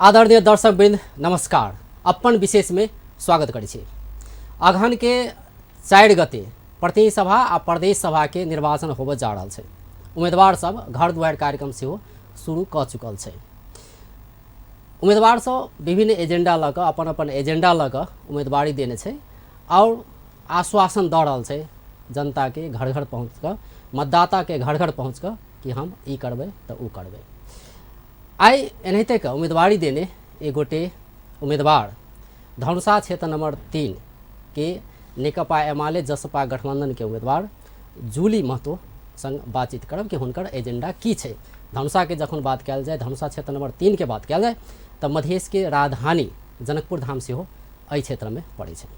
आदरणीय दर्शकवृन्द नमस्कार। अपन विशेष में स्वागत करै छी। अगहन के 4 गते प्रतिनिधि सभा आ प्रदेश सभा के निर्वाचन होबऽ जा रहल छै। उम्मीदवार सब घर दुआरि कार्यक्रम सेहो शुरू कऽ चुकल छै। उम्मीदवार सब विभिन्न एजेंडा लऽ कऽ अपन अपन एजेंडा लऽ कऽ उम्मीदवारी देने छै और आश्वासन दऽ रहल छै जनता के घर घर पहुँच कऽ, मतदाता के घर घर पहुँच कऽ कि हम ई करबै तऽ ओ करबै। आइ एनाहिते के उम्मीदवारी देने एक गोटे उम्मीदवार धनुषा क्षेत्र नंबर 3 के नेकपा एमाले जसपा गठबंधन के उम्मीदवार जूली महतो संग बातचीत करब कि हुनकर एजेंडा की छै। धनुषा के जखन बात कयल जाय, धनुषा क्षेत्र नंबर 3 के बात कयल जाय तऽ मधेश के राजधानी जनकपुर धाम सेहो एहि क्षेत्र में पड़ै छै।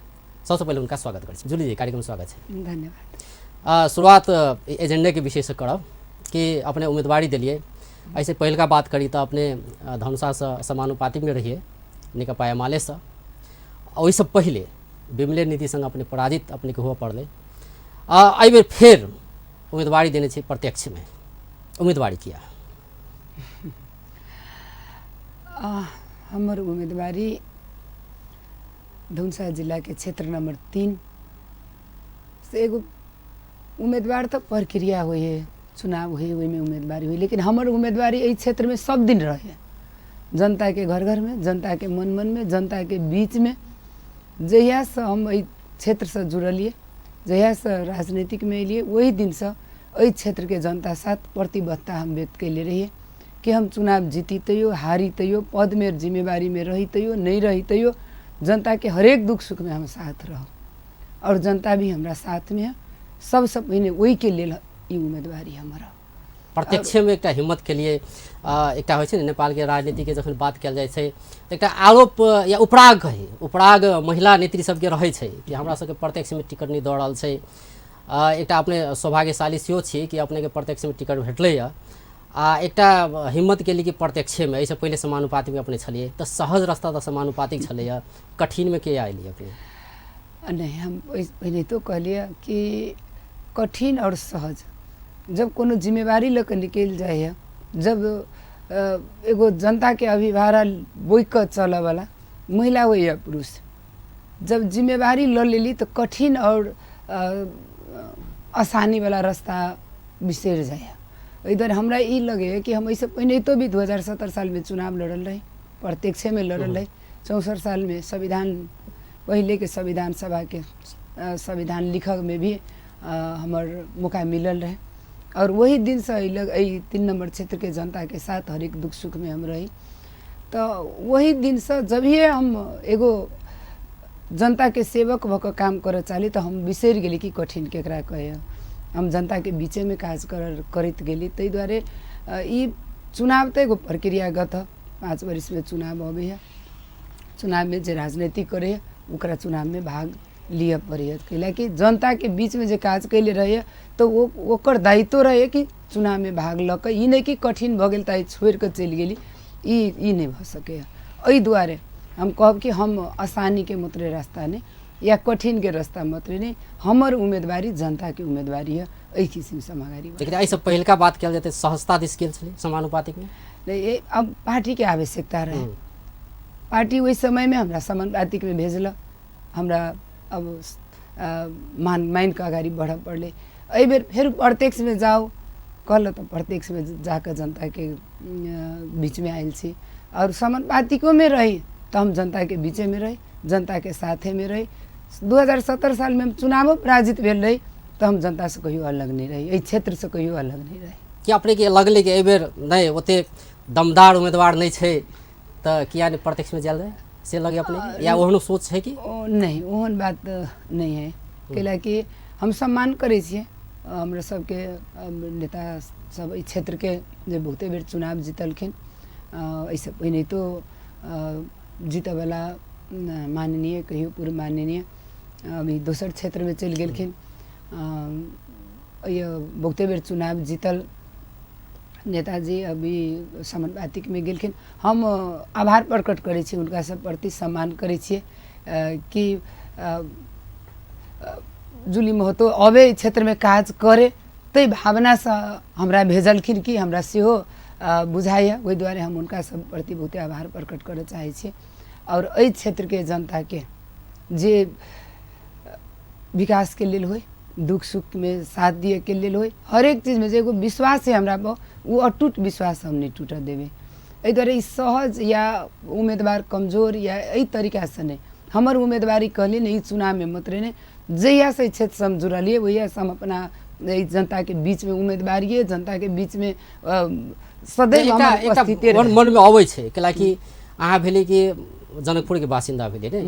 सबसँ पहिले हुनका स्वागत करै छी। जूली जी, कार्यक्रम स्वागत छै। धन्यवाद। शुरुआत एजेंडे के विषय से करब कि अपने उम्मीदवारी देलिए। ऐसे पहिलका बात करी तऽ अपने धनुषासँ समानुपातिकमे रहिए नेकपा एमालेसँ। ओहिसँ पहिले विमले नीति संग अपने पराजित अपनेके हुअ पड़लै। एहि बेर फेर उम्मीदवारी देने छी प्रत्यक्षमे, उम्मीदवारी किया? हमर उम्मीदवारी धनुषा जिलाके क्षेत्र नंबर 3 से एगो उम्मीदवार तऽ प्रक्रिया होइ है, चुनाव होइ ओहिमे उम्मीदवारी होइ, लेकिन हमर उम्मीदवारी एहि क्षेत्रमे सब दिन रहे। जनताके घर घरमे, जनताके मन मनमे, जनताके बीचमे। जहियासँ हम एहि क्षेत्रसँ जुड़लियै, जहियासँ राजनीतिकमे एलियै, ओहि दिनसँ एहि क्षेत्रके जनता साथ प्रतिबद्धता हम व्यक्त कयले रहियै कि हम चुनाव जीती तैयो, हारी तैयो, पदमे जिम्मेवारीमे रही तैयो, नहि रही तैयो, जनताके हरेक दुख सुखमे हम साथ रहब और जनता भी हमरा साथमे है। सबसँ पहिने ओहिके लेल ई उम्मीदवारी हमर। प्रत्यक्षमे एकटा हिम्मत के लिए एकटा होइ छै ने, नेपालके राजनीतिके जखन बात कयल जाइ छै तऽ एकटा आरोप या उपराग कही, उपराग महिला नेत्री सबके रहै छै कि हमरा सबके प्रत्यक्षमे टिकट नहि दऽ रहल छै। एकटा अपने सौभाग्यशाली सेहो छी कि अपनेके प्रत्यक्षमे टिकट भेटलैए आ एकटा हिम्मत केली कि प्रत्यक्षेमे। एहिसँ पहिले समानुपातिकमे अपने छलियै तऽ सहज रास्ता तऽ समानुपातिक छलैए, कठिनमे के आयलियै अपने? नहि, हम पहिने तो कहलियै कि कठिन और सहज जब कोनो जिम्मेवारी लऽ कऽ निकलि जाइए, जब एगो जनताके अभिभारा बोकि कऽ चलऽवला महिला हो या पुरुष, जब जिम्मेवारी लऽ लेली तऽ कठिन और आसानीवला रास्ता बिसरि जाइए। एहि दुआरे हमरा ई लगैए कि हम एहिसँ पहिनहितो भी 2070 सालमे चुनाव लड़ल रही, प्रत्यक्षेमे लड़ल रही। 64 सालमे संविधान, पहिलेके संविधान सभाके संविधान लिखऽमे भी हमर मौका मिलल रहै और वही दिनसँ एहि 3 नम्बर क्षेत्रके जनताके साथ हरेक दुख सुखमे हम रही। तऽ वही दिनसँ जभिए हम एगो जनताके सेवक भऽ कऽ काम करऽ चाहली तऽ हम बिसरि गेली कि कठिन केकरा कहै। हम जनताके बीचेमे काज करैत गेली। ताहि दुआरे ई चुनाव तऽ एगो प्रक्रियागत है, 5 वर्षमे चुनाव अबैए, चुनावमे जे राजनीति करैए ओकरा चुनावमे भाग लिअ पड़ैए, कैलाकि जनताके बीचमे जे काज कयले रहैए तऽ ओ ओकर दायित्व रहैए कि चुनावमे भाग लऽ कऽ, ई नहि कि कठिन भऽ गेल तऽ आइ छोड़ि कऽ चलि गेली, ई नहि भऽ सकैए। एहि दुआरे हम कहब कि हम आसानीके मात्रे रास्ता नहि या कठिनके रास्ता मात्रे नहि, हमर उम्मीदवारी जनताके उम्मीदवारी है, एहि किसिमसँ हम अगाडि बढ़ब। लेकिन एहिसँ पहिलका बात कयल जाय तऽ सहजता दिस गेल छलै समानुपातिकमे? नहि, अब पार्टीके आवश्यकता रहै, पार्टी ओहि समयमे हमरा समानुपातिकमे भेजलक, हमरा अब मानि कऽ अगाडि बढ़ऽ पड़लै। एहिबेर फेर प्रत्यक्षमे जाउ कहलक तऽ प्रत्यक्षमे जाकऽ जनताके बीचमे आयल छी और समानुपातिकोमे रही तऽ हम जनताके बीचेमे रही, जनताके साथेमे रही। 2070 सालमे हम चुनावो पराजित भेल रही तऽ हम जनतासँ कहियो अलग नहि रही, एहि क्षेत्रसँ कहियो अलग नहि रही। कि अपनेके लगलै कि एहिबेर नहि ओतेक दमदार उम्मीदवार नहि छै तऽ किया नहि प्रत्यक्षमे जायल जाय, से लगे अपने या ओहनो सोच छै कि? नहि, ओहन बात नहि है, कैलाकि हम सम्मान करै छियै हमरा सबके नेता सब एहि क्षेत्रके जे बहुते बेर चुनाव जीतलखिन। एहिसँ पहिनहितो जीतऽवला माननीय कहियो पूर्व माननीय अभी दोसर क्षेत्रमे चलि गेलखिन। बहुते बेर चुनाव जीतल नेताजी अभी समानुपातिकमे गेलखिन। हम आभार प्रकट करै छी हुनका सब प्रति, सम्मान करै छियै कि जूली महतो अबै क्षेत्रमे काज करे ताहि भावनासँ हमरा भेजलखिन कि हमरा सेहो बुझाइए। ओहि दुआरे हम हुनका सब प्रति बहुते आभार प्रकट करऽ चाहै छी। आओर एहि क्षेत्रके जनताके जे विकासके लेल होइ, दुख सुखमे साथ दिएके लेल होइ, हरेक चीजमे जे एगो विश्वास है हमरा पर, ओ अटूट विश्वास हम नहि टूटऽ देबै। एहि दुआरे ई सहज या उम्मीदवार कमजोर या एहि तरीकासँ नहि, हमर उम्मीदवारी कहलियै ने ई चुनावमे मात्रे नहि, जहियासँ एहि क्षेत्रसँ हम जुड़लियै ओहियासँ हम अपना एहि जनताके बीचमे उम्मीदवारिए जनताके बीचमे सदैव एकटा मनमे अबै छै, कैलाकि अहाँ भेलै कि जनकपुरके बासिन्दा भेलै ने,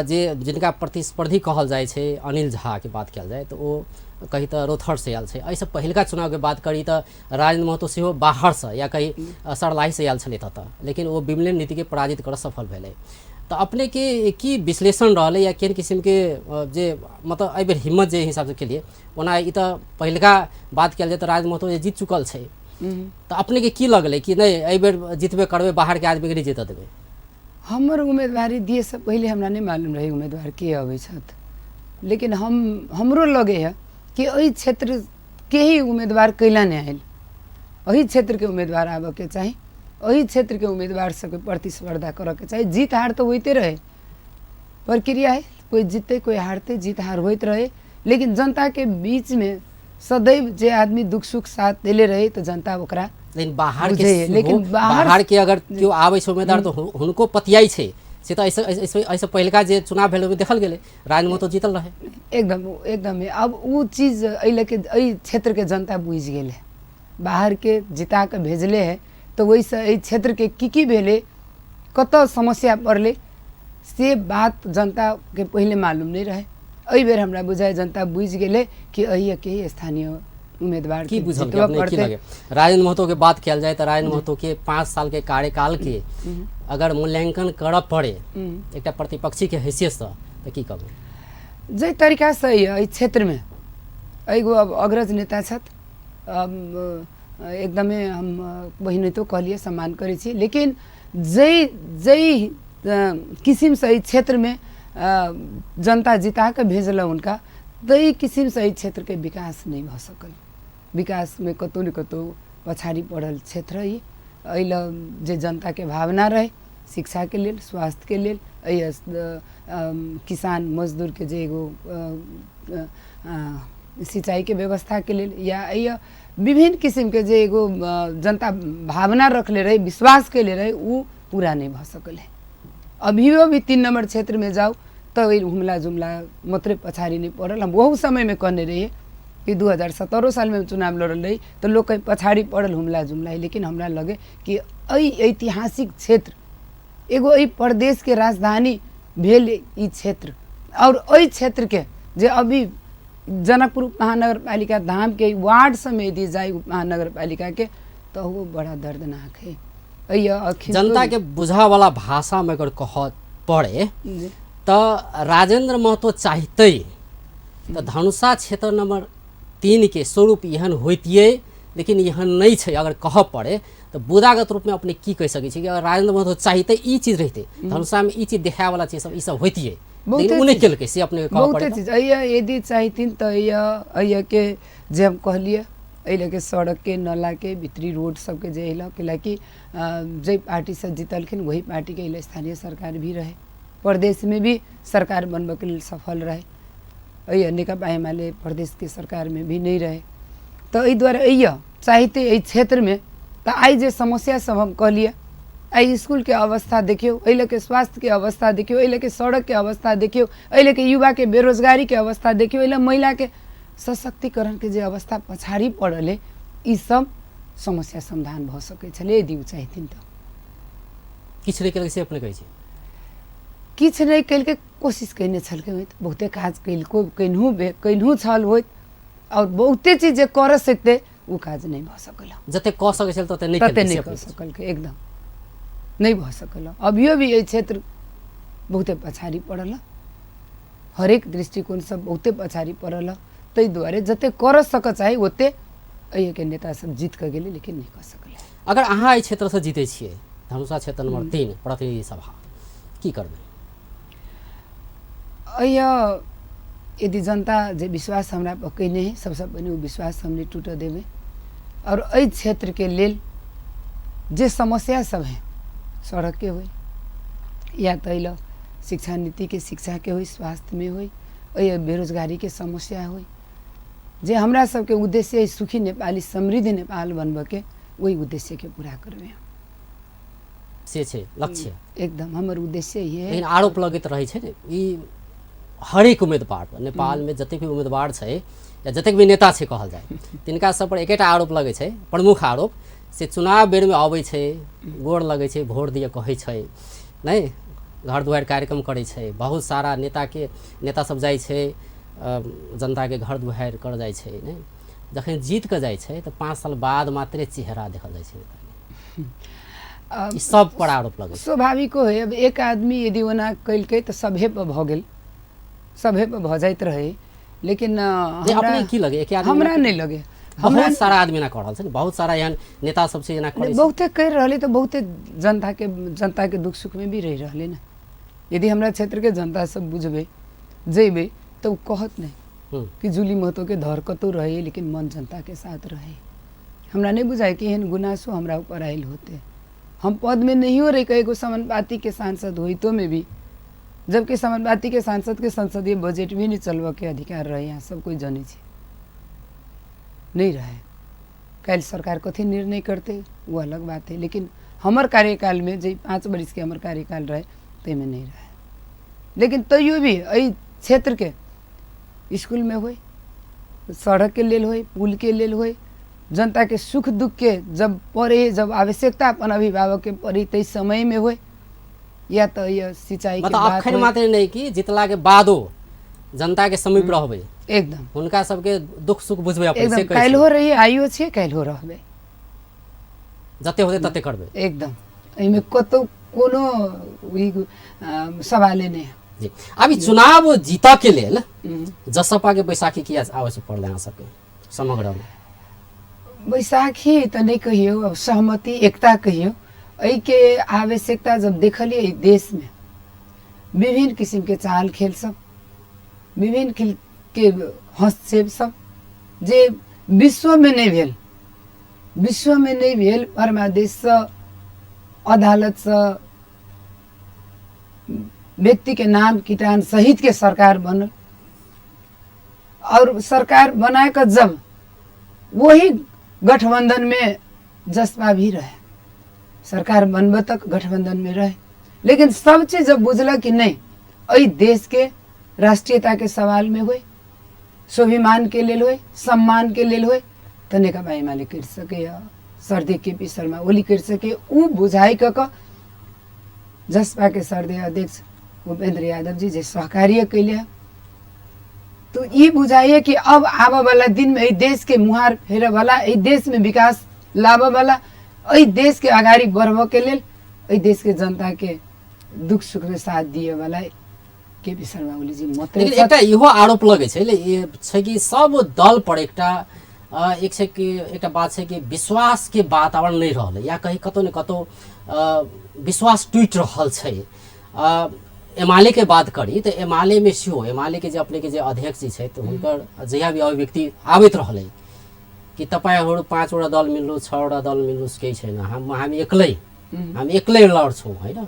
जे जिनका प्रतिस्पर्धी कहल जाइ छै अनिल झाके बात कयल जाय तऽ ओ कही तऽ रोथरसँ आयल छै। एहिसँ पहिलका चुनावके बात करी तऽ राजेन्द्र महतो सेहो बाहरसँ या कही सरलाहीसँ आयल छलै ततऽ, लेकिन ओ विमलेन नीतिके पराजित करऽ सफल भेलै। तऽ अपनेके की विश्लेषण रहलै या केहन किसिमके जे मतलब एहिबेर हिम्मत जे हिसाबसँ केलियै, ओना ई तऽ पहिलका बात कयल जाय तऽ राजेन्द्र महतो जे जीत चुकल छै, तऽ अपनेके की लगलै कि नहि एहिबेर जीतबे करबै, बाहरके आदमीके नहि जीतऽ देबै? हमर उम्मीदवारी दिएसँ पहिले हमरा नहि मालूम रहै उम्मीदवार के अबै छथि, लेकिन हमरो लगे है कि एहि क्षेत्रके ही उम्मीदवार कैला नहि आयल, एहि क्षेत्रके उम्मीदवार आबऽके चाही, एहि क्षेत्रके उम्मीदवार सबके प्रतिस्पर्धा करऽके चाही। जीत हार तऽ होइते रहे, प्रक्रिया है, कोइ जीतै कोइ हारतै, जीत हार होइत रहे, लेकिन जनताके बीचमे सदैव जे आदमी दुख सुख साथ देले रहे तऽ जनता ओकरा, लेकिन बाहर के, लेकिन बाहर के अगर केओ आबै छै उम्मीदवार तऽ हुनको पतियाइ छै, से तऽ एहिसँ पहिलका जे चुनाव भेल ओहिमे देखल गेलै राजेन्द्र महतो जीतल रहै। एकदम एकदम अब ओ चीज एहि लऽ एहि क्षेत्रके जनता बुझि गेलै, बाहरके जिता कऽ भेजले है तऽ ओहिसँ एहि क्षेत्रके की की भेलै, कतऽ समस्या पड़लै, से बात जनताके पहिले मालूम नहि रहै। एहि बेर हमरा बुझाइ जनता बुझि गेलै कि एहिके स्थानीय उम्मीदवार की बुझल की लगे। राजेन्द्र महतो के बात कयल जाय तऽ राजेन्द्र महतो के 5 साल के कार्यकाल के अगर मूल्यांकन करऽ पड़े एकटा प्रतिपक्षी के हैसियतसँ तऽ की कहबै? जाहि तरीकासँ एहि क्षेत्रमे एगो अब अग्रज नेता छथि, एकदमै हम बहिनैतो कहलियै सम्मान करै छी, लेकिन जाहि जाहि किसिमसँ एहि क्षेत्रमे जनता जिता कऽ भेजलक हुनका, ताहि किसिमसँ एहि क्षेत्रके विकास नहि भऽ सकल। विकासमे कतहु ने कतहु पछाड़ी पड़ल क्षेत्र अइ। एहि लए जे जनताके भावना रहै शिक्षाके लेल, स्वास्थ्यके लेल, एहि किसान मजदूरके जे एगो सिंचाईके व्यवस्थाके लेल या एहि विभिन्न किसिमके जे एगो जनता भावना रखले रहै, विश्वास कयले रहै, ओ पूरा नहि भऽ सकल है। अभियो भी 3 नम्बर क्षेत्रमे जाउ तऽ ओहि हुमला जुमला मात्रै पछाडि नहि पड़ल। हम ओहू समयमे कहने रहियै कि 2017 सालमे चुनाव लड़ल रही तऽ लोक कहीं पछाडि पड़ल हुमला जुमला है, लेकिन हमरा लगे कि एहि ऐतिहासिक क्षेत्र एगो एहि प्रदेशके राजधानी भेल ई क्षेत्र, और एहि क्षेत्रके जे अभी जनकपुर उपमहानगरपालिका धामके वार्ड सबमे यदि जाइ उपमहानगरपालिकाके तऽ ओ बड़ा दर्दनाक है। जनता के बुझावाला भाषामे अगर कहऽ पड़े तऽ राजेन्द्र महतो चाहतै तऽ धनुषा क्षेत्र नंबर 3 के स्वरूप एहन होइतियै, लेकिन एहन नहि छै। अगर कहऽ पड़े तऽ बुदागत रूपमे अपने की कहि सकै छी कि अगर राजेन्द्र महतो चाहतै ई चीज रहितै, धनुषामे ई चीज देखायवला चीज सब ई सब होइतियै, लेकिन ओ नहि केलकै, से अपने कहऽ पड़े। बहुते चीज एहि यदि चाहथिन तऽ एहिके जे हम कहलियै एहि लऽ के सड़कके, नालाके, भीतरी रोड सबके जे एहि लऽ कैलाकि जाहि पार्टीसँ जीतलखिन वही पार्टीके एहि स्थानीय सरकार भी रहे, प्रदेशमे भी सरकार बनबऽके लेल सफल रहे, एहि नेकपा एमाले प्रदेशके सरकारमे भी नहि रहे। तऽ एहि दुआरे एहि चाहिते एहि क्षेत्रमे तऽ आइ जे समस्या सब हम कहलियै, आइ इसकुलके अवस्था देखियौ, एहि लऽ के स्वास्थ्यके अवस्था देखियौ, एहि लऽ के सड़कके अवस्था देखियौ, एहि लऽ के युवाके बेरोजगारीके अवस्था देखियौ, एहि लऽ महिलाके सशक्तिकरणके जे अवस्था पछाडि पड़ल है, ई सब समस्या समाधान भऽ सकै छलै यदि ओ चाहथिन तऽ। किछु नहि केलकै से अपने कहै छी? किछु नहि केलकै, कोशिश कयने छलकै होइत, बहुते काज केलको केनहु छल होइत, और बहुते चीज जे कर सकते ओ काज नहि भऽ सकल। जते कऽ सकै छल तते नहि कऽ सकलकै, एकदम नहि भऽ सकल। अभियो भी एहि क्षेत्र बहुते पछाडि पड़ल, हरेक दृष्टिकोणसँ बहुते पछाडि पड़ल, ताहि दुआरे जते कर सक चाही ओते एहिके नेता सब जीत कऽ गेलै, लेकिन नहि कऽ सकलै। अगर अहाँ एहि क्षेत्रसँ जीतै छियै धनुषा क्षेत्र नंबर 3 प्रतिनिधि सभा, की करबै? एहि यदि जनता जे विश्वास हमरा पर कयने है, सबसँ पहिने ओ विश्वास हम नहि टूटऽ देबै, और एहि क्षेत्रके लेल जे समस्या सब है सड़क के होई या तैल शिक्षा नीति के शिक्षा के होई, स्वास्थ्य में होई, एहि बेरोजगारी के समस्या होई, जे हमरा सबके उद्देश्य है सुखी नेपाली समृद्ध नेपाल बनबऽ के, ओहि उद्देश्य के पूरा करबै से छै लक्ष्य। एकदम हमर उद्देश्य ये। लेकिन आरोप लगैत रहै छै ने ई हरेक उम्मीदवार पर, नेपाल में जतेक भी उम्मीदवार छै या जतेक भी नेता छै कहल जाय, तिनका सब पर एकेटा आरोप लगै छै, प्रमुख आरोप से चुनाव बेरमे अबै छै, गोर लगै छै, भोट दिअ कहै छै, नहि घर दुआरि कार्यक्रम करै छै, बहुत सारा नेताके नेता सब जाइ छै जनताके घर दुआरि कर जाइ छै, नहि जखन जीत कऽ जाइ छै तऽ 5 साल बाद मात्रे चेहरा देखल जाइ छै नेताके। ई सब पर आरोप लगै छै। स्वाभाविको है, अब एक आदमी यदि ओना कयलकै तऽ सभे पर भऽ गेल, सभे पर भऽ जाइत रहै। लेकिन अपने की लगे एक आदमी हमरा नहि लगे, बहुत सारा आदमी एना कऽ रहल छै ने, बहुत सारा एहन नेता सब छै एना करै छै, बहुते करि रहलै तऽ बहुते जनताके दुख सुखमे भी रहि रहलै ने। यदि हमरा क्षेत्रके जनता सब बुझबै जेबै तऽ ओ कहत नहि कि जूली महतोके धर कतहु रहै, लेकिन मन जनताके साथ रहै। हमरा नहि बुझाइ कि एहन गुनासो हमरा ऊपर आयल होते। हम पदमे नहियो रहि कऽ एगो समानुपातिके सांसद होइतोमे भी, जबकि समानुपातिके सांसदके संसदीय बजट भी नहि चलबऽके अधिकार रहै, यहाँ सब कोइ जनै छै, नहि रहै। काल्हि सरकार कथी निर्णय करतै ओ अलग बात है, लेकिन हमर कार्यकालमे जे 5 बरिसके हमर कार्यकाल रहै ताहिमे नहि रहै। लेकिन तैयो भी एहि क्षेत्रके स्कूलमे होइ, सड़कके लेल होइ, पुलके लेल होइ, जनताके सुख दुखके जब पड़े, जब आवश्यकता अपन अभिभावकके पड़े ताहि समयमे होइ, या तऽ यह सिंचाई के मतलब बात अखन मात्र नहि कि जीतला के बादो जनता के समीप रहबै, एकदम हुनका सबके दुख सुख बुझबै अपने से। एकदम काल्हिहो रही, आइयो छियै, काल्हिहो रहबै, जते होतै तते करबै, एकदम। एहिमे कतौ कोनो सवाले नहि है जी। अभी चुनाव जीतऽ के लेल जसपा के बैसाखी किया आवश्यक पड़लै अहाँ सबके समग्र में? बैसाखी तऽ नहि कहियौ, अब सहमति एकता कहियौ। एहिके आवश्यकता जब देखलियै एहि देशमे विभिन्न किसिमके चाल खेल सब, विभिन्न के हस्तक्षेप सब जे विश्वमे नहि भेल, विश्वमे नहि भेल, परमादेशसँ अदालतसँ व्यक्तिके नाम किटान सहितके सरकार बनल, और सरकार बना कऽ जब वही गठबंधन में जसपा भी रहे, सरकार बनबे तक गठबंधन में रहे, लेकिन सब चीज जब बुझलक कि नहीं एहि देश के राष्ट्रीयता के सवाल में होय, स्वाभिमान के लेल होय, सम्मान के लेल होय, तऽ नेकपा एमाले करि सकैए, सरदे के पी शर्मा ओली करि सकैए। उ बुझाइ कऽ कऽ जसपा के सरदे अध्यक्ष उपेंद्र यादव जी जे सहकार्य कैले, तो ई बुझाइए कि अब आबऽ वाला दिन में एहि देश के मुहार फेरऽ वाला, एहि देश में विकास लाबऽ वाला, एहि देश के अगाडि बढ़बऽ के लेल, एहि देश के जनता के दुख सुख में साथ दिए वाला के पी शर्मा ओली जी मात्रै। लेकिन एकटा इहो आरोप लगै छै छै कि सब दल पर एकटा एक छै कि एकटा बात छै कि विश्वास के वातावरण नहि रहलै, या कहीं कतौ ने कतौ विश्वास टूटि रहल छै। एमाले के बात करी तऽ एमाले में सेहो एमाले के जे अपने के जे अध्यक्ष जी छै तऽ हुनकर जहिया भी अभिव्यक्ति आबैत रहलै कि तपाईँहरू 5वटा दल मिल्नु, 6वटा दल मिल्नु केही छैन, हामी एक्लै, हामी एक्लै लड्छौँ होइन,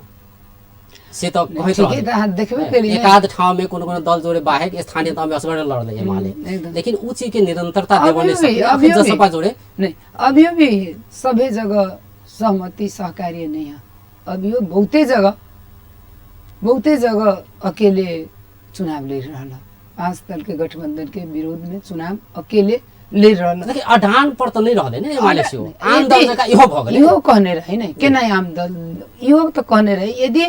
से तऽ कहैत रहलै। एकाध ठाउँमे कोनो कोनो दल जोड़े बाहेक स्थानीय तहमे असगरे लड्लै एमाले, लेकिन उ चीज के निरंतरता देबऽ नहि सकलै जसपा जोड़े। नहीं, अभियो भी सभे जगह सहमति सहकार्य नहीं है, अभियो बहुते जगह, बहुते जगह अकेले चुनाव लड़ि रहल है, 5 दल के गठबंधन के विरोध में चुनाव अकेले लड़ि रहल। लेकिन अडान पर तऽ नहि रहलै ने एमाले सेहो, आम दल जकाँ इहो भऽ गेलै। इहो कहने रहै ने, केना आम दल, इहो तऽ कहने रहै यदि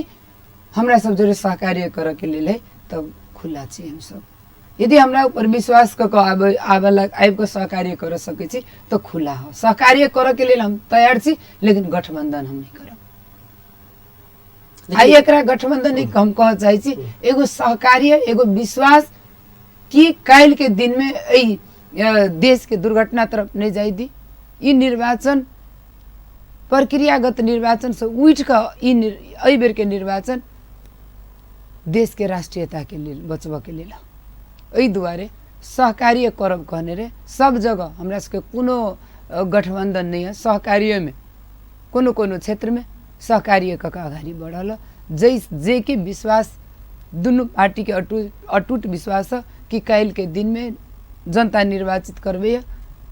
हमरा सब जोड़े सहकार्य करऽ के लेल है तब खुला छी हमसब, यदि हमरा ऊपर विश्वास कऽ कऽ आबि कऽ सहकार्य करऽ सकै छी तऽ खुला हो, सहकार्य करऽ के लेल हम तैयार छी, लेकिन गठबंधन हम नहि करब। आ एकरा गठबंधन नहीं हम कहऽ चाहै छी, एगो सहकार्य, एगो विश्वास कि काल्हि के दिन में एहि देश के दुर्घटना तरफ नहीं जाय दी। ई निर्वाचन प्रक्रियागत निर्वाचन से उठि कऽ ई एहि बेर के निर्वाचन देश के राष्ट्रीयता के लेल बचबऽ के लेल, एहि दुआरे सहकार्य करब कहने रहे। सब जगह हमरा सबके कोनो गठबंधन नहीं है, सहकार्य में कोनो कोनो क्षेत्रमे सहकार्य कऽ के अगाडि बढ़ल जै जेकि विश्वास दुनू पार्टीके अटूट अटूट विश्वास है कि काल्हिके दिनमे जनता निर्वाचित करबैए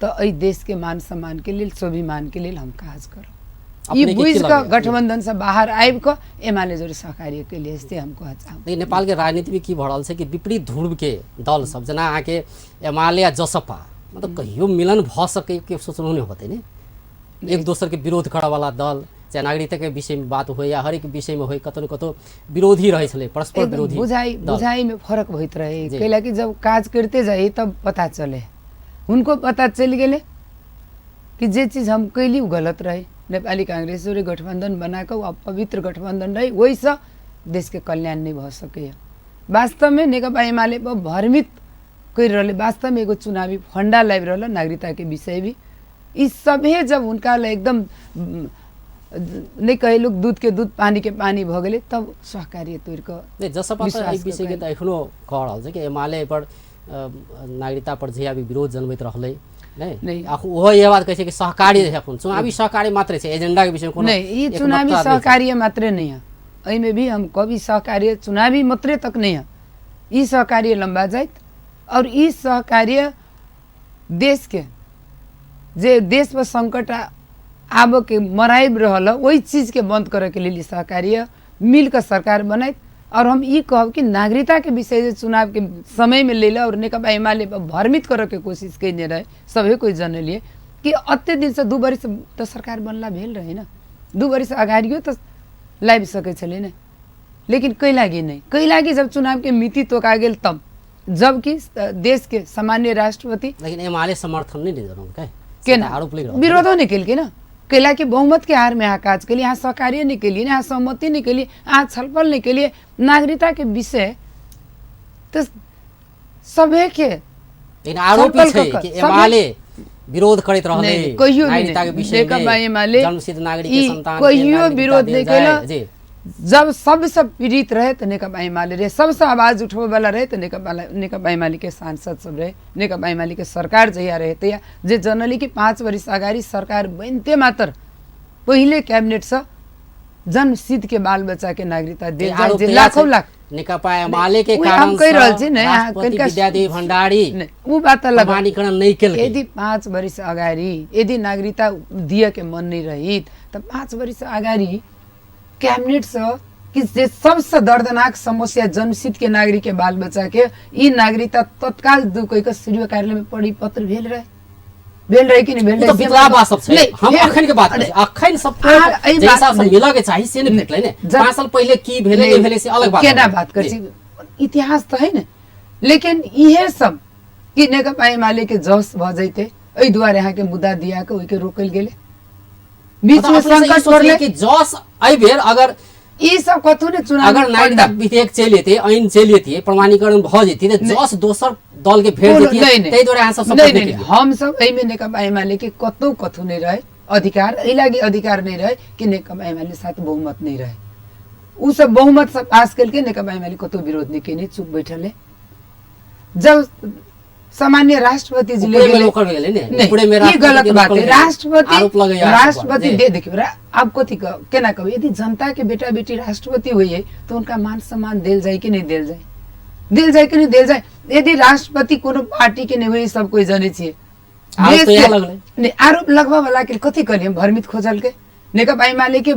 तऽ एहि देशके मान सम्मानके लेल स्वाभिमानके लेल हम काज करब। ई अपने के की बुझि कऽ लगैए? गठबन्धनसँ बाहर आबि कऽ एमाले जोड़े सहकार्य केलियै से हम कहऽ चाहब। लेकिन नेपालके राजनीतिमे की भऽ रहल छै कि विपरीत ध्रुवके दल सब जेना अहाँके एमाले आ जसपा मतलब कहियो मिलन भऽ सकै के सोचलहुँ नहि होतै ने, एक दोसरके विरोध करऽवला दल चाहे नागरिकताके विषयमे बात होइ या हरेक विषयमे होइ, कतौ ने कतौ विरोधी रहै छलै, परस्पर एकदम विरोधी बुझाइ दल। बुझाइमे फरक होइत रहे, जी। कैला कि जब काज करते जाइ तब पता चले, हुनको पता चलि गेलै कि जे चीज हम कैली ओ गलत रहे। नेपाली काङ्ग्रेस जोड़े गठबन्धन बना कऽ ओ अपवित्र गठबन्धन रहे, ओहिसँ देशके कल्याण नहि भऽ सकैए। वास्तवमे नेकपा एमाले पर भ्रमित करि रहलै, वास्तवमे एगो चुनावी फंडा लाबि रहल नागरिकताके विषय भी। ई सभे जब हुनका लए एकदम नहि कहै लोक दूध के दूध पानी के पानी भऽ गेलै तब सहकार्य तोड़ि कऽ नहि जसपा तऽ विश्वास एहि विषयके कऽ तऽ एखनो कह रहल छै कि एमाले पर नागरिकता पर जहिया भी विरोध जनबैत रहलै नहि नहि। ओहो इएह बात कहै छै कि सहकार्य छै, एखन चुनावी सहकार्य मात्रे छै, एजेंडाके विषयमे कोनो नहि, ई एकमतता चुनावी नहि छै। सहकार्य मात्रे नहि है, एहिमे भी हम कभी सहकार्य चुनावी मात्रे तक नहीं है, ई सहकार्य लम्बा जाइत और ई सहकार्य देश के जे देश पर संकट आबऽ के मराबि रहल है ओहि चीजके बंद करऽके लेल ई सहकार्य मिल कऽ सरकार बनाइत। और हम ई कहब कि नागरिकताके विषय जे चुनावके समयमे ले और नेकपा एमाले पर भ्रमित करऽके कोशिश कयने रहे, सभे कोइ जनलिए कि अते दिनसँ 2 वर्ष तऽ सरकार बनला भेल रहे ने, 2 वर्ष अगाडियो तऽ लाबि सकै छलै ने, लेकिन कै लागि नहि, कै लागि जब चुनावके मिति तोका गेल तब, जबकि देश के सामान्य राष्ट्रपति लेकिन एमाले समर्थन नहि देलकै, केना आरोप लागि रहल छै। विरोधो नहि केलकै ने, कैला कि बहुमत के हार में अहाँ काज केलिए, अहाँ सहकार्य नहि केलिए, अहाँ सहमति नहि केलिए, अहाँ छलफल नहि केलिए, नागरिकता के विषय तऽ सभे के लेकिन आरोप ई छलफल छै कऽ कऽ कि सभे एमाले विरोध करैत रहलै नहि, नहि, कहियो भी नागरिकता के नहि। विषय नेकपा में, एमाले जन्मसिद्ध नागरिक के ई संतान के कहियो नागरिकता विरोध देल नहि जाय। केलक। जी। जब सबसँ पीड़ित रहे तऽ नेकपा एमाले रहे, सबसँ आवाज उठबै वाला रहे तऽ नेकपा एमाले के सांसद सब रहे, नेकपा एमाले के सरकार जहिया रहे तहिया जे जनली कि 5 वर्ष अगाडि सरकार बनते मात्र पहिले कैबिनेटसँ जन्मसिद्ध के बाल बच्चा के नागरिकता देल जाय, आरोप जे तऽ इएह लाखों छै, लाख नेकपा एमाले के उहे हम कारण कहि रहल सँ छी ने, अहाँ राष्ट्रपति कनिका विद्यादेवी भण्डारी नहि, उ बात अलग। प्रमाणीकरण नहि केलकै। यदि 5 वर्ष अगाडि यदि नागरिकता दिअ के मन नहि रहित तऽ 5 वर्ष अगाडि कैबिनेटसँ कि जे सबसँ दर्दनाक समस्या जन्मसिद्ध के नागरिक के बाल बच्चा के ई नागरिकता तत्काल दू कहि कऽ सीडीओ कार्यालय में परिपत्र भेल रहे, भेल रहे कि नहि भेल ओ तऽ रहे? बितला बात सब छै। नहि, हम फेर- अखन के बात करै छी। अखन सब अहाँ एहि जे बात हिसाब सँ नहि। मिलऽ के चाही से नहि भेटलै ने। जब- 5 साल पहिले की भेलै नहि भेलै से अलग बात केना भेलै। बात करै जी। छी, इतिहास तऽ है ने, लेकिन इहे सब कि नेकपा एमाले के जस भऽ जैतै एहि दुआरे अहाँके मुद्दा दिया कऽ ओहिके रोकल गेलै, बीच मतलब में अपने से ई संकट सोचलियै पड़लै। कि जस एहि बेर अगर ई सब कथू ने चुनाव अगर नागरिकता विधेयक चलि एतै, ऐन चलि एतै, प्रमाणीकरण भऽ जेतै तऽ जस दोसर दल के भेट कोनो- जेतै, नहि, नहि। ताहि दुआरे अहाँ सब नहि, सपोर्ट नहि, नहि नहि, केलियै। हम सब एहिमे नेकपा एमाले के कतौ कथू नहि रहे अधिकार, एहि लागि अधिकार नहि रहे कि नेकपा एमाले साथ बहुमत नहि रहे, उ सब बहुमत सब पास केलकै, नेकपा एमाले कतौ विरोध नहि केने, चुप बैठल है। जब सामान्य राष्ट्रपति जी ले ऊपरे में गेलै- रोकल गेलै ने, नहीं, ऊपरे में ई राष्ट्रपति गलत के बात रोकल है। गेलै। राष्ट्रपति आरोप लगैया अहाँ पर। राष्ट्रपति जी। दे देखियौ, आब कथी केना कहबै, यदि जनता के बेटा बेटी राष्ट्रपति होइए तऽ हुनका मान सम्मान देल जाय कि नहि देल जाय, देल जाय कि नहि देल जाय। यदि राष्ट्रपति कोनो पार्टी के नहि होइए, सब कोइ जनै छियै। आरोप देश तऽ इएह के- लगलै। नहि, आरोप लगबऽ वाला के कथी कहलियै, भ्रमित खोजलकै, नेकपा एमाले के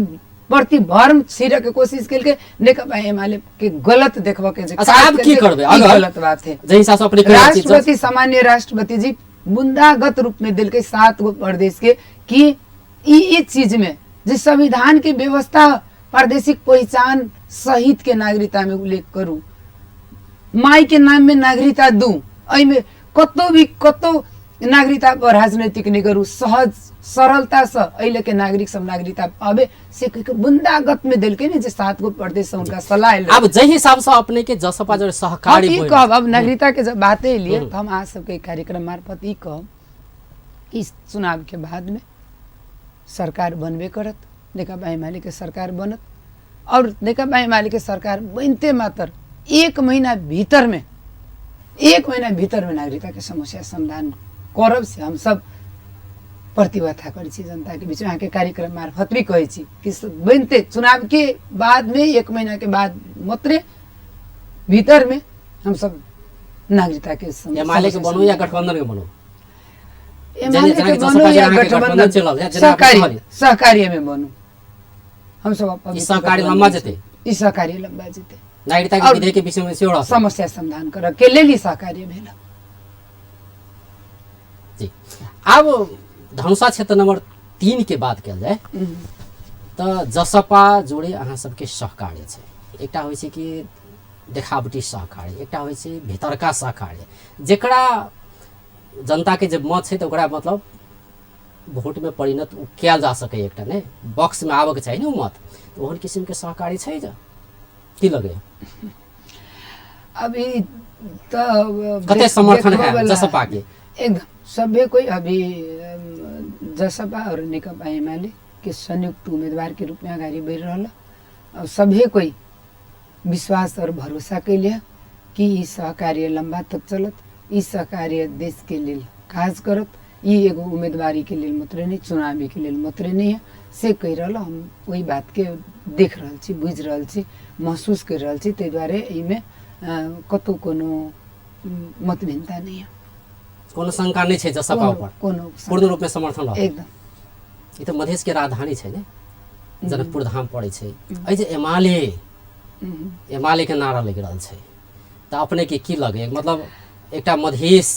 प्रति भ्रम छिड़ऽ के कोशिश केलकै, नेकपा एमाले के गलत देखबऽ के जे अच्छा, काज आब की केलकै, करबै? ई अगर गलत बात है। जाहि हिसाब सँ अपने कहि रहल छी, राष्ट्रपति सामान्य राष्ट्रपति जी बुंदागत रूप में देलकै 7 गो प्रदेश के कि ई चीज में जे संविधान के व्यवस्था प्रादेशिक पहचान सहित के नागरिकता में उल्लेख करू, माई के नाम में नागरिकता दू, एहिमे कतौ भी कतौ नागरिकता पर राजनीतिक नहि करू, सहज सरलता से एहि लऽ के नागरिक सब नागरिकता पाबे से कहि के बुंदागत में देलकै ने जे 7 गो प्रदेश से हुनका सलाह एलै। आब जाहि हिसाब से अपने के जसपा जरे सहकारी हम ई बोलि कहब, अब नागरिकता के जब बाते एलियै तऽ हम अहाँ सबके कार्यक्रम मार्फत ई कहब कि चुनाव के बाद में सरकार बनबे करत, नेकपा एमाले के सरकार बनत और नेकपा एमाले के सरकार बनते मात्र 1 महीना भीतर में, 1 महीना भीतर में नागरिकता के समस्या समाधान करब से हम सब प्रतिबद्धता करै छी जनताके बीचमे। अहाँके कार्यक्रम मार्फत भी कहै छी कि बनते चुनावके बादमे 1 महीनाके बाद मात्रे भीतरमे हमसब नागरिकताके एमाले के बनू या गठबंधन के बनू? एमाले के बनू या गठबंधन, सहकार्य सहकार्य में बनू हमसब। ई सहकार्य लम्बा जेतै, ई सहकार्य लम्बा जेतै। नागरिकता के विधेयक के विषय में सेहो समस्या समाधान करऽ के लेल ई सहकार्य भेल जी। आब धनुषा क्षेत्र नंबर 3 के बात कयल जाय तऽ जसपा जोड़े अहाँ सबके सहकार्य छै। एकटा होइ छै कि देखावटी सहकार्य, एकटा होइ छै भीतरका सहकार्य, जेकरा जनता के जे मत छै तऽ ओकरा मतलब वोट में परिणत ओ कयल जा सकैए, एकटा नहि बॉक्स में आबऽके चाही ने ओ मत, तऽ ओहन किसिमके सहकार्य छै जे की लगैए? अभी तऽ कते समर्थन है जसपा के? एकदम सभे कोई अभी जसपा और नेकपा एमाले के संयुक्त उम्मीदवार के रूप में अगाडि बढ़ि रहल और सभे कोई विश्वास और भरोसा कैले कि ई सहकार्य लम्बा तक चलत, ई सहकार्य देश के लेल काज करत, ई एगो उम्मीदवारी के लेल मात्रै नहि, चुनावी के लेल मात्रै नहि है से कहि रहल। हम ओहि बात के देख रहल छी, बुझि रहल छी, महसूस करि रहल छी। ताहि दुआरे एहिमे कतहु कोनो मतभिन्नता नहि है, कोनो शंका नहि छै जसपा ऊपर, कोनो पूर्ण रूप में समर्थन रहत एकदम। ई तऽ मधेश के राजधानी छै ने, जनकपुर धाम पड़ै छै। एहि जे एमाले एमाले के नारा लागि रहल छै तऽ अपने के की लगे? मतलब एकटा मधेश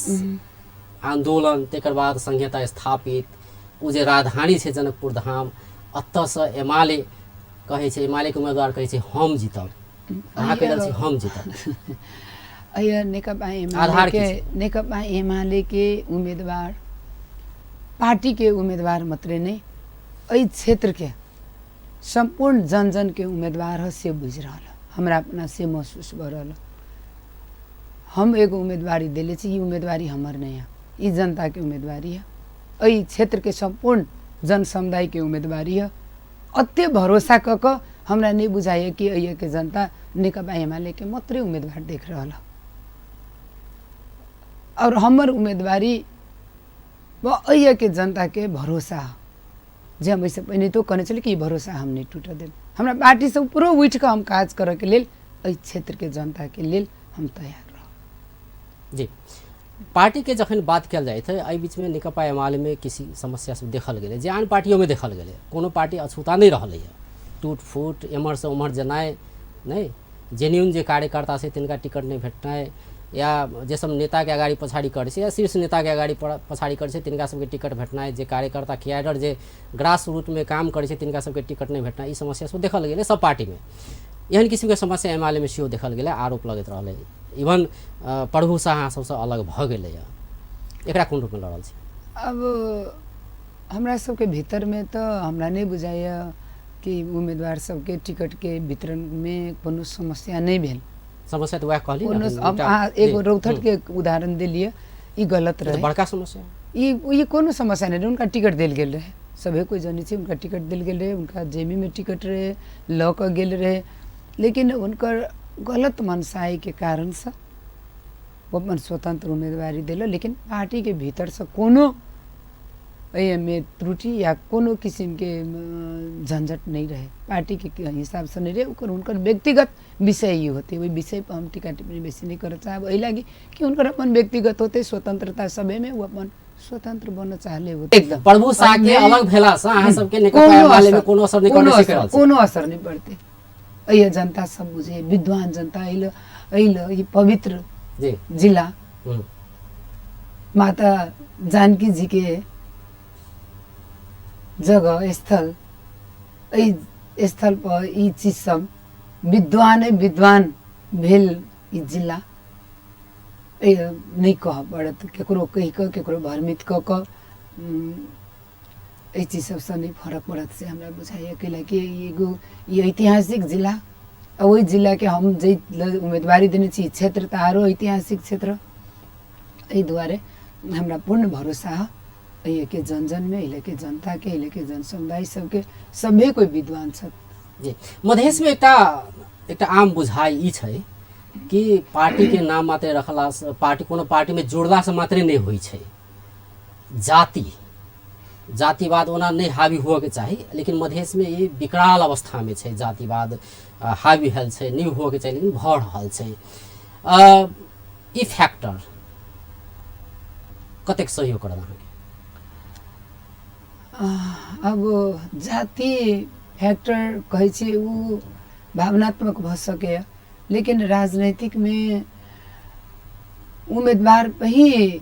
आंदोलन, तकर बाद संहिता स्थापित, ओ जे राजधानी छै जनकपुर धाम, एतऽसँ एमाले कहै छै, एमाले के उम्मीदवार कहै छै हम जीतब, अहाँ कहि रहल छी हम जीतब। अय नेकपा एमाले के, नेकपा एमाले के उम्मीदवार पार्टी के उम्मीदवार मात्रै नहि, एहि क्षेत्र के सम्पूर्ण जन जन के उम्मीदवार है से बुझि रहल, हमरा अपना से महसूस भऽ रहल। हम एगो उम्मीदवारी देले छी, ई उम्मीदवारी हमर नहि है, ई जनता के उम्मीदवारी है, एहि क्षेत्र के सम्पूर्ण जन समुदाय के उम्मीदवारी है। अते भरोसा कऽ कऽ हमरा नहि बुझाइए कि एहिके जनता नेकपा एमाले के मात्रै उम्मीदवार देख रहल है और हमर उम्मीदवारी एहिके जनता के भरोसा है। जे हम एहिसँ पहिने तो कहने छली कि ई भरोसा हम नहि टूटऽ देब, हमरा पार्टीसँ ऊपरो उठि कऽ हम काज करऽके लेल एहि क्षेत्रके जनताके लेल हम तैयार रहब। जी, पार्टीके जखन बात कयल जाइत है, एहि बीचमे नेकपा एमालेमे किसी समस्या सब देखल गेलै जे आन पार्टियोमे देखल गेलै, कोनो पार्टी अछूता नहि रहलैए। टूट फूट, एम्हरसँ ओम्हर जेनाइ, नहि जेन्यून जे कार्यकर्ता छै तिनका टिकट नहि भेटनाइ, या जे सब नेताके अगाडि पछाडि करै छै या शीर्ष नेताके अगाडि पछाडि करै छै तिनका सबके टिकट भेटनाइ, जे कार्यकर्ता कैडर जे ग्रास रूटमे काम करै छै तिनका सबके टिकट नहि भेटनाइ, ई समस्या सब देखल गेलै सब पार्टीमे। एहन किसिमके समस्या एमालेमे सेहो देखल गेलै, आरोप लगैत रहलै। इवन प्रभु शाह अहाँ सबसँ अलग भऽ गेलैए, एकरा कोन रूपमे लऽ रहल छी? अब हमरा सबके भीतरमे तऽ हमरा नहि बुझाइए कि उम्मीदवार सबके टिकटके वितरणमे कोनो समस्या नहि भेल। समस्या तऽ वएह कहली कोनो अहाँ एगो रौथटके उदाहरण देलियै, ई गलत रहै, बड़का समस्या ई कोनो समस्या नहि रहै। हुनका टिकट देल गेल रहै, सभे कोइ जनै छै, हुनका टिकट देल गेल रहै, हुनका जेबीमे टिकट रहै, लऽ कऽ गेल रहै, लेकिन हुनकर गलत मनसायके कारणसँ ओ अपन स्वतन्त्र उम्मीदवारी देलक। लेकिन पार्टीके भीतरसँ कोनो एहिमे त्रुटि या कोनो किसिमके झंझट नहि रहै, पार्टीके हिसाबसँ नहि रहै, ओकर हुनकर व्यक्तिगत विषय ई होतै। ओहि विषयपर हम टीका टिप्पणी बेसी नहि करऽ चाहब, एहि लागि कि हुनकर अपन व्यक्तिगत होतै, स्वतन्त्रता सभेमे ओ अपन स्वतन्त्र बनऽ चाहले होतै। एकदम प्रभु शाह के अलग भेलासँ अहाँ सबके नेकपा एमालेमे कोनो असर नहि पड़ै छै, कोनो असर नहि पड़तै। एहि जनता सब बुझे, विद्वान जनता एहि ई पवित्र जिला माता जानकी जी के जगह स्थल, एहि स्थल पर ई चीज सब विद्वान विद्वान भेल ई जिला। नहि कहऽ पड़त केकरो कहि कऽ, केकरो भ्रमित कऽ कऽ एहि चीज सबसँ नहि फरक पड़त से हमरा बुझाइए। कैलाकि एगो ई ऐतिहासिक जिला, आ ओहि जिलाके हम जाहि उम्मीदवारी देने छी क्षेत्र तऽ आरो ऐतिहासिक क्षेत्र, एहि दुआरे हमरा पूर्ण भरोसा है एहिके जन जनमे, एहि लऽ के जनताके, एहि लऽ के जन समुदाय सबके, सभे कोइ विद्वान छथि। जी, मधेशमे एकटा एकटा आम बुझाइ ई छै कि पार्टीके नाम मात्रे रखलासँ, पार्टी कोनो पार्टीमे जुड़लासँ मात्रे नहि होइ छै, जाति जातिवाद ओना नहि हावी हुअके चाही, लेकिन मधेशमे ई विकराल अवस्थामे छै, जातिवाद हावी भेल छै, नहि हुअके चाही लेकिन भऽ रहल छै। ई फैक्टर कतेक सहयोग करत अहाँके? अब जाति फैक्टर कहै छियै ओ भावनात्मक भऽ सकैए, लेकिन राजनीतिकमे उम्मेदवार ही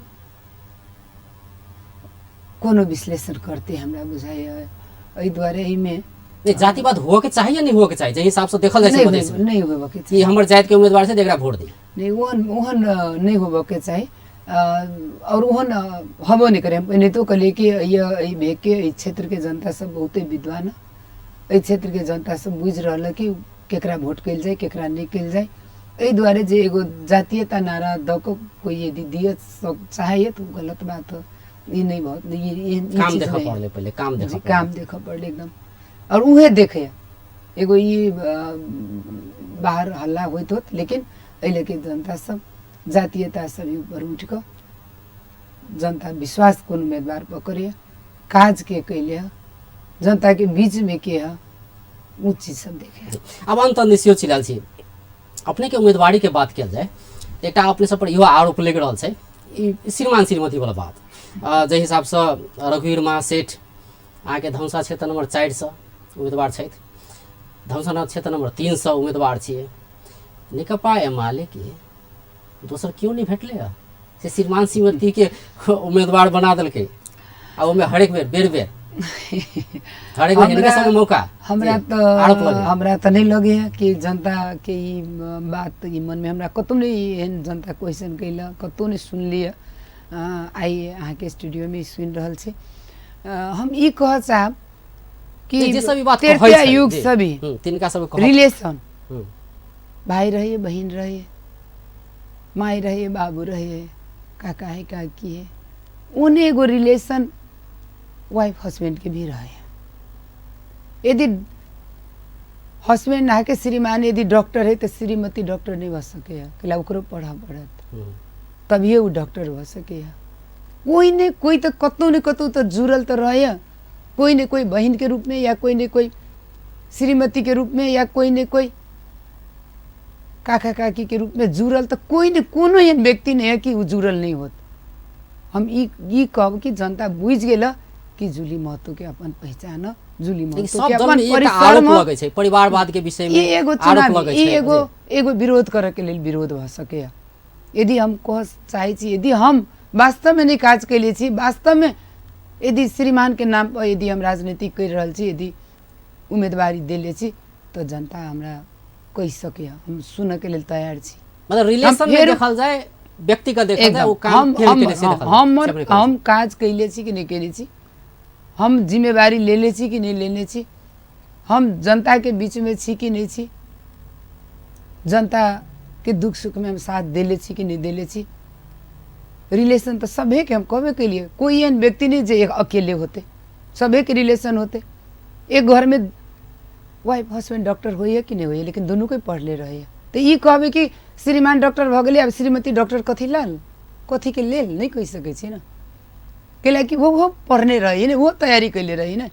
कोनो विश्लेषण करते हमरा बुझाइए। एहि दुआरे एहिमे नहीं, जातिवाद हुअ के चाही या नहीं हुअ के चाही, जाहि हिसाब से देखल जाइ छै नहि मधेश में नहि होबऽके कि चाही। हमर जाति के उम्मीदवार छै तऽ एकरा वोट दी। नहि, ओहन ओहन नहि होबऽके चाही आओर ओहन हेबो नहि करे। हम पहिने तो कहलियै कि एहि भेगके एहि क्षेत्रके जनता सब बहुते विद्वान है, एहि क्षेत्रके जनता सब बुझि रहल है कि केकरा वोट कयल जाय केकरा नहि कयल जाय। एहि दुआरे जे एगो जातीयता नारा दऽ कऽ कोइ यदि दिअ चाहैए तऽ ओ गलत बात है। ई नहि भऽ ई काम चीज देखऽ नहि है। पड़लै, पहिले काम देखऽ जी, पड़लै। काम देखऽ पड़लै एकदम। आओर उहे देखैए एगो ई बाहर हल्ला होइत होत, लेकिन एहि लऽ के जनता सब जातीयता सब ऊपर उठि कऽ जनता विश्वास कोन उम्मीदवार पर करैए, काज के कैले है, जनता के बीच में के है, उ चीज सब देखे। आब अंत निश्चित चिलाल छी, अपने के उम्मीदवारी के बात कयल जाय तऽ एकटा अपने सब पर इहो आरोप लागि रहल छै, ई श्रीमान श्रीमती वाला बात, जाहि हिसाबसँ रघुवीर महासेठ अहाँके धनुषा क्षेत्र नंबर 4 सँ उम्मीदवार छथि, धनुषा क्षेत्र नंबर 3 सँ उम्मीदवार छियै, नेकपा एमाले के दोसर क्यों नहीं भेटलै हँ से श्रीमान श्रीमती के उम्मीदवार बना देलकै, आ ओहिमे हरेक बेर बेर बेर हरेक बेर हिनके सबके मौका हमरा जी, तऽ आरोप लगै। हमरा तऽ नहि लगैए कि जनता के ई बात ई मनमे हमरा कतहु नहि एहन जनता क्वेश्चन कैलक, कतहु नहि सुनलियै। आइ अहाँके स्टूडियोमे सुनि रहल छी। हम ई कहऽ चाहब कि जे सब ई बात कहै तृतीय छै, युग जी, सभी तिनका सब कहत। रिलेशन भाई रहिए, बहिन रहिए, माई रहिए, बाबू रहिए, काका है, काकी है, ओने एगो रिलेशन वाइफ हस्बैंड के भी रहे। यदि हस्बैंड अहाँके श्रीमान यदि डॉक्टर है तऽ श्रीमती डॉक्टर नहीं भऽ सकैए, कैला ओकरो पढ़ऽ पड़त तभिए ओ डॉक्टर भऽ सकैए। कोई ने कोई तऽ कतहु ने कतहु तऽ जुड़ल तऽ रहैए, कोई ने कोई बहिन के रूप में या कोई ने कोई श्रीमती के रूप में या कोई ने कोई काका काकी के रूप में जुड़ल तऽ कोई ने कोनो एहन व्यक्ति नहीं है कि ओ जुड़ल नहीं होत। हम ई कहब कि जनता बुझि गेल कि जूली महतो के अपन पहचान है, जूली लेकिन महतो सब के दल अपन में एकटा परिसर आरोप में लगै छै परिवारवाद के विषय में, ई एगो आरोप चुनाव लगै ई छै, एगो जी। एगो विरोध करऽ के लेल विरोध भऽ सकैए। यदि हम कह चाहै छी, यदि हम वास्तवमे नहि काज कयले छी, वास्तवमे यदि श्रीमान के नाम पर यदि हम राजनीति करि रहल छी, यदि उम्मीदवारी देले छी, तऽ जनता हमरा कहि सकैए, हम सुनऽ के लेल तैयार छी। मतलब रिलेशन में फेर- देखल जाय, व्यक्तिगत देखल जाय, एकदम। ओ काम हम केहन हम केने से देखल जाय, हमर से अपने कहै हम छी। काज कयले छी कि नहि कयले छी, हम जिम्मेवारी लेले छी कि नहि लेने छी, हम जनताके बीचमे छी कि नहि छी, जनताके दुख सुखमे हम साथ देले छी कि नहि देले छी। रिलेशन तऽ सभेके हम कहबे केलियै, कोई एहन व्यक्ति नहि जे एक अकेले होते, सभेके रिलेशन होते। एक घरमे वाइफ हस्बैंड डॉक्टर होइए कि नहि होइए, लेकिन दुनूके पढ़ले रहैए। तऽ ई कहबै कि श्रीमान डॉक्टर भऽ गेलै, आब श्रीमती डॉक्टर कथी लेल, कथीके लेल नहि कहि सकै छी ने, कैला कि ओहो पढ़ने रहै ने, ओहो तैयारी कैले रहै ने।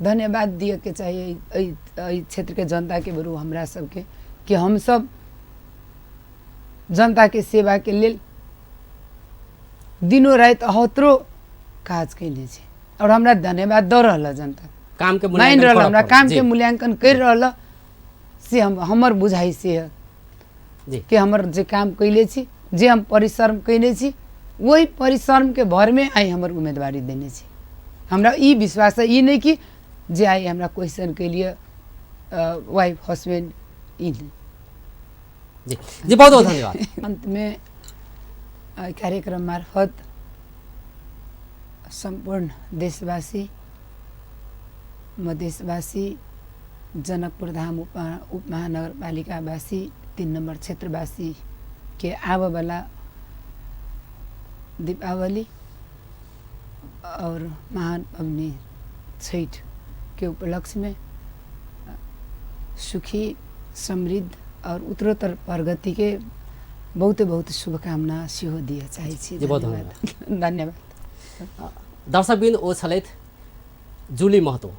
धन्यवाद दिअके चाही एहि एहि क्षेत्रके जनताके, बरु हमरा सबके कि हमसब जनताके सेवाके लेल दिनो राति अहोत्रो काज कयने छी और हमरा धन्यवाद दऽ रहल है जनता, काम के मानि मूल्यांकन रहल करऽ हमरा पड़ल। काम के जी, मूल्यांकन करि रहल है, से हम हमर बुझाइ से है जी। कि हमर जे काम कैले छी, जे हम परिश्रम कैने छी, ओहि परिश्रमके भरमे आइ हमर उम्मीदवारी देने छी। हमरा ई विश्वास है, ई नहि कि जे आइ हमरा क्वेश्चन कैलिए वाइफ हस्बैंड, ई नहि। जी जी, बहुत बहुत धन्यवाद। अंतमे एहि कार्यक्रम मार्फत सम्पूर्ण देशवासी, मधेशवासी, जनकपुर धाम उपमहानगरपालिकावासी, 3 नम्बर क्षेत्रवासी के आबऽवला दीपावली और महान पबनी छठ के उपलक्ष्य में सुखी, समृद्ध और उत्तरोत्तर प्रगति के बहुत बहुत शुभकामना सेहो दिअ चाहै छी। जी, बहुत धन्यवाद। धन्यवाद। दर्शकबिन, ओ छलथि जूली महतो,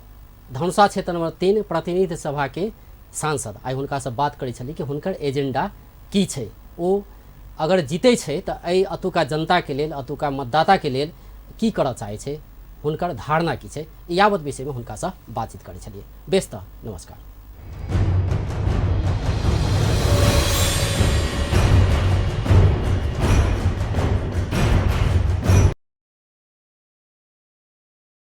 धनुषा क्षेत्र नंबर 3 प्रतिनिधि सभाके सांसद। आइ हुनकासँ बात करै छली कि हुनकर एजेंडा की छै, ओ अगर जीतै छै तऽ एहि अतुका जनताके लेल, अतुका मतदाताके लेल की करऽ चाहै छै, हुनकर धारणा की छै, यावत विषयमे हुनकासँ बातचीत करै छलियै। बेस तऽ नमस्कार।